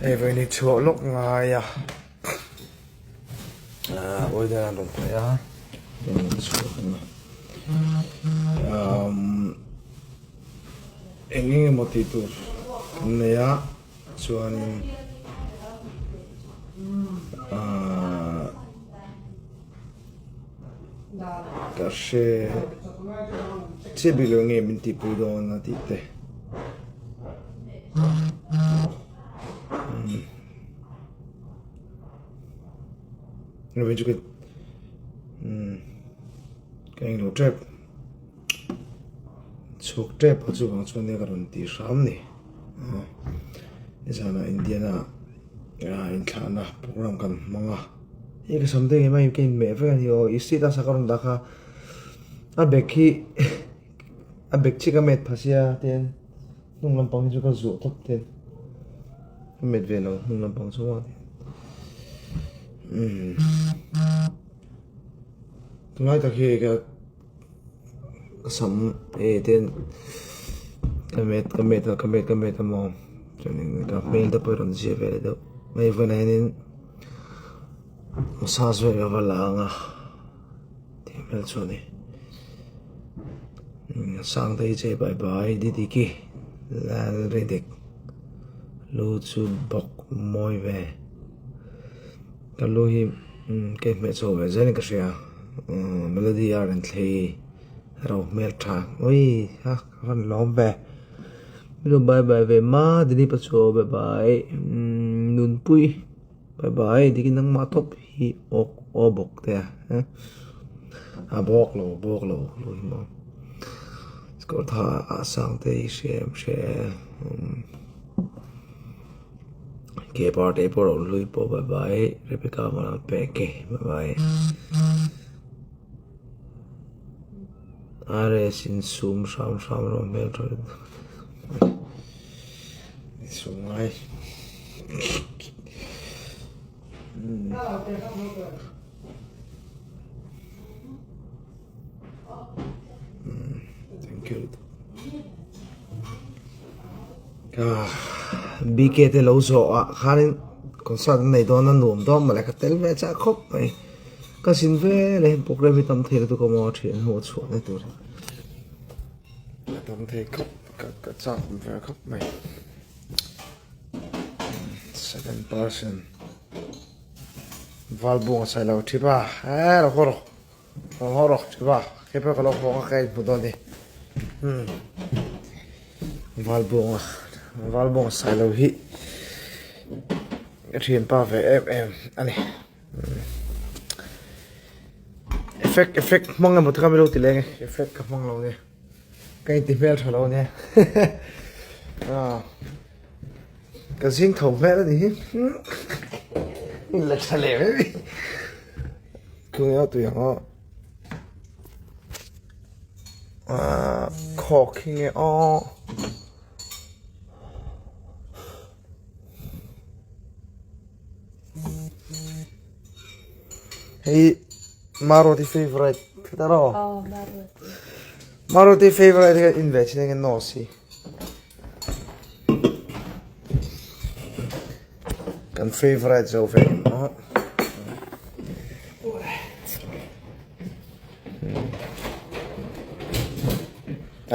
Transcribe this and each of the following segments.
Hei vawiin hi chhuah lawk ngai a ahh order an rawn paih a chhuak a ni umm eng eng emaw tih tur kan nei a chuanin ahh Ka hre chiah bik lo nge min tihpui dawn a tih te. Umm chu ka umm ka englo tep chhuk tep a chuvang chuan nia ka rawn ti hram ni. Nizanah Indiana inthlahna program kan hmang a. Hei ka sam te engemaw ka inmeh vek a ni aw i seat a sak a rawn dah kha a bag hi a bag chiah ka met pha sia tian hnung lampang hi chu ka zuah tawp tian ka met ve lo hnung lampang chu maw umm tunlai tak hi ka ka sam eh tian ka met ka met a ka met ka met a maw chuanin ka hmel te pawh a rawn zia ve leh deuh hei vawiinah hianin. Massage vel ka va la ang a tih hmel chu a ni Sangtei che bai bai Didiki Lalridik lu chu bawk mawi ve ka lu hi ka inhmeh chho ve zel in ka hria Melody a rawn thlei ro hmel tha ui a ka rawn lawm ve lu bai bai ve ma Dini pachuau bai bai Nunpui. Bye bye dikin nangmah tawp hi awk aw bawk te a a bawk lo bawk lo lo hi maw kawr tha a sang te hi hre em hre ke par te pawh ro hlui pawh bye bye Rebecca mawla pek e bye bye RS in sum hram hram rawh hmel tha sum ngai. Thank you. BK te lo zawh ah khanin concert an nei dawn a nuam dawn mawle ka tel ve chak khawp mai ka zin ve leh program hi tam thei lutuk a maw thian ho chhuah na tur hi a tam thei khawp ka chak ve khawp mai. Second person Valbuang a sailo thip a eh rawh haw rawh rawh haw rawh thip a hei pawh ka lo hawng a ka inhmu dawn a ni umm Valbuang a Valbuang a sailo hi ka thianpa ve em em a ni effect effect hmang emaw te kha min lo ti leng e effect ka hmang lo nia. Ka inti hmel tha lo ania ka zing tho hmel a ni hi la tha leh mai mai khung emaw tui ang aw ah khawk hi nge aw. Hei Maruti favorite taro. Oh, Maruti. Maruti favorite ka in ve chin nge no si. Kan favorite zo ve mo.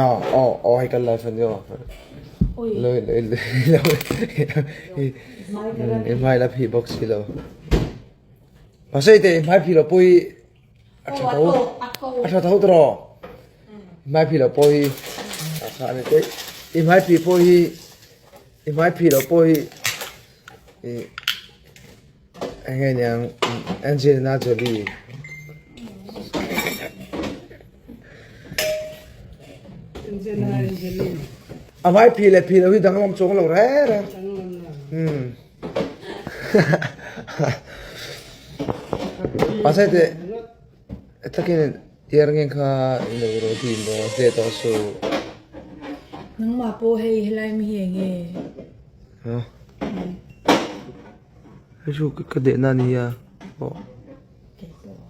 Oh, oh, oh, hei kan live an yo. Loi loi loi loi. I hmai la phih bawk si lo. Mahse ite i hmai phih lo pawh hi a tha tho. A tha tho tawh. I hmai phih lo pawh hi a kha a ni te. I hmai phih pawh hi i hmai phih lo pawh hi i eng nge niang Angelina Jolie. A hmai phih leh phih lo hi danglam chuang lo reng reng. Umm. Mahse teh takin tiar nge kha i lo ro ti maw hle tawh suh. Nangmah pawh hei helai mi hi eng nge? Ha? Hei chu ka dehna a nia aw.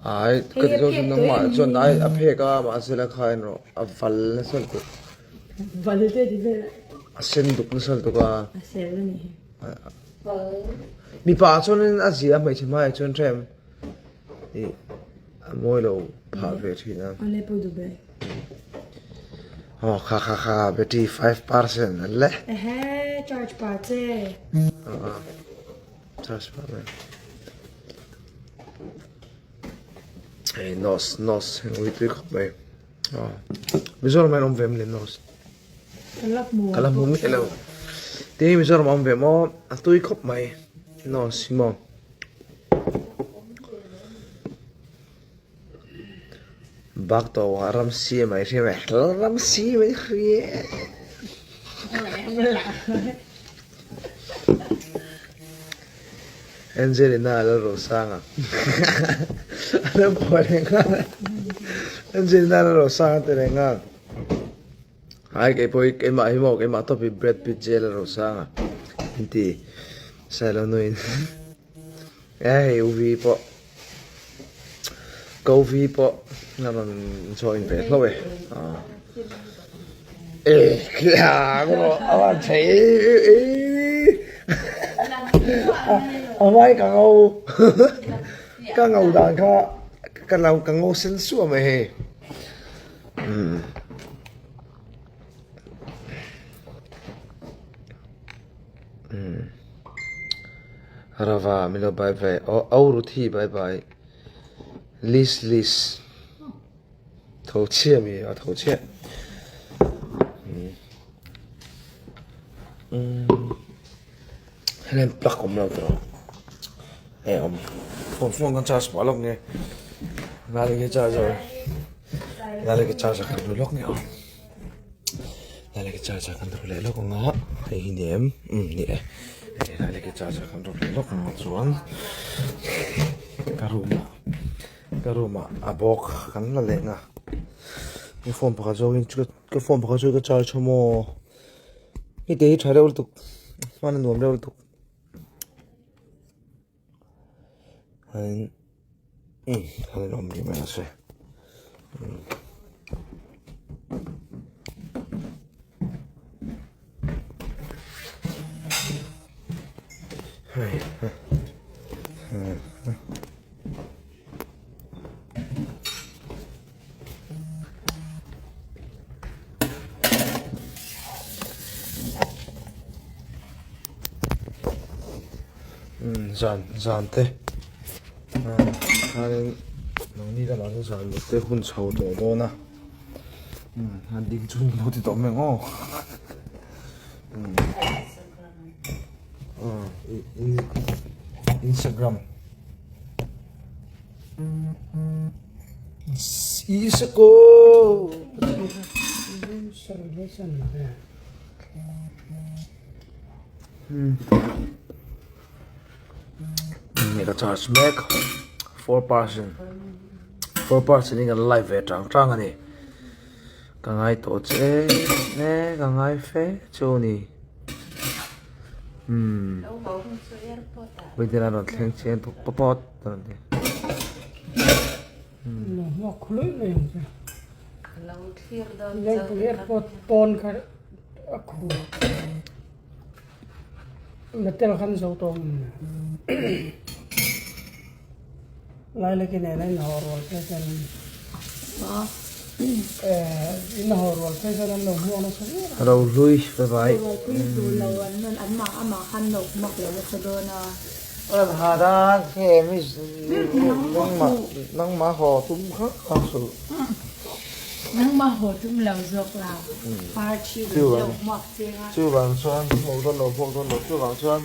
Ai ka ti zawk chu nangmah chuan ai a phek a mahse la kha en rawh a val nasa lutuk. Val te ti vel. A sen duk nasa lutuk a. A sel a nih hi. Mipa ah chuanin a zia a hmeichhe hmaiah chuan hrem ih a mawi lo phah ve thin a. Awle pawh duh be. Aw kha kha kha battery 5% an le. Ehe charge pah che. Charge pah mai. Hei nose nose heng ui tui khawp mai. Mizoram ah hian awm ve em le nose. Ka la hmu miah lo. Tin Mizoram a awm ve maw a tui khawp mai nose hi maw. Bak tawh ah ram si mai hria mai ram si mai hria. Angelina Lalrosanga a lo phuah leh nghal a Angelina Lalrosanga ti leh nghal. Hai kei pawh hi keimah hi maw keimah tawp hi Brad Pitt jail a Rosanga an ti Sailo nuin e hei U Vi pawh ka U Vi pawh a rawn join ve hlauh e e a van thei e a vai ka ngo ka ngo dan kha ka lo ka ngo sen suah mai hei. Rava min lo bye bye aw au Ruthi bye bye Liz Liz tho chhiah mi a tho chhiah heng plug awm lo tawh e awm phone phone kan charge pah lawk nge ngai nge charge a ngai nge charge a kan ru lawk nge aw ngai nge charge a kan ru leh lawk ang a hei hi ni em umm ni e ngai nge charge a kan ru leh lawk ang a chuan ka room ah ka room ah a bawk kan la leh na ka phone pakhat zawk in ka phone pakhat chu ka charge a maw. Hei te hi tha reuh lutuk hman a nuam reuh lutuk chuanin umm han in awm rih mai ang se umm. Zan zan te khanin nangni lamah chuan zan mut te hun chho tawh dawn a han ding chu lo ti tawh mai ang aw Instagram. Ka charge mek 4 percent 4 percent in kan live ve tang tang a ni ka ngai tawh che e ka ngai fe chu a ni umm Vawiin a rawn thleng chiang tawh pawp a. Rohlui bye bye. Nangmah haw tum kha kha su. Nangmah haw tum lo zawk la. Parthi lo hmuak cheng a. Chuvang chuan hmuh dawn lo hmuak dawn lo chuvang chuan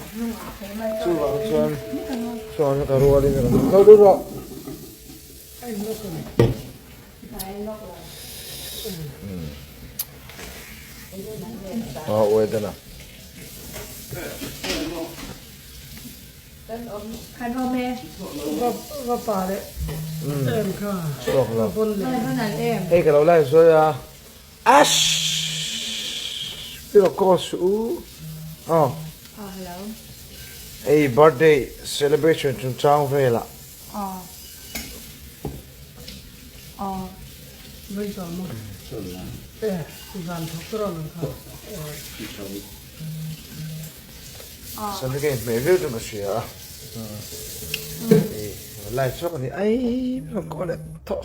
chuvang chuan chuan ka rualin a rawn kal deuh rawh. Aw uai dana. Kan awm e. Va pa leh em kha. Chhuak lo. Va nalh em. Hei ka lo live sawi a. Ashh! Piro call suh u. Aw. Aw hello. Hei birthday celebration chungchang velah. Aw. Aw. Vai zawm a. Zan thawk chu rawn ang kha. Sam hi ka inhmeh viau chu ka hria a. Live chhuak a ni ai min rawn call leh tawh.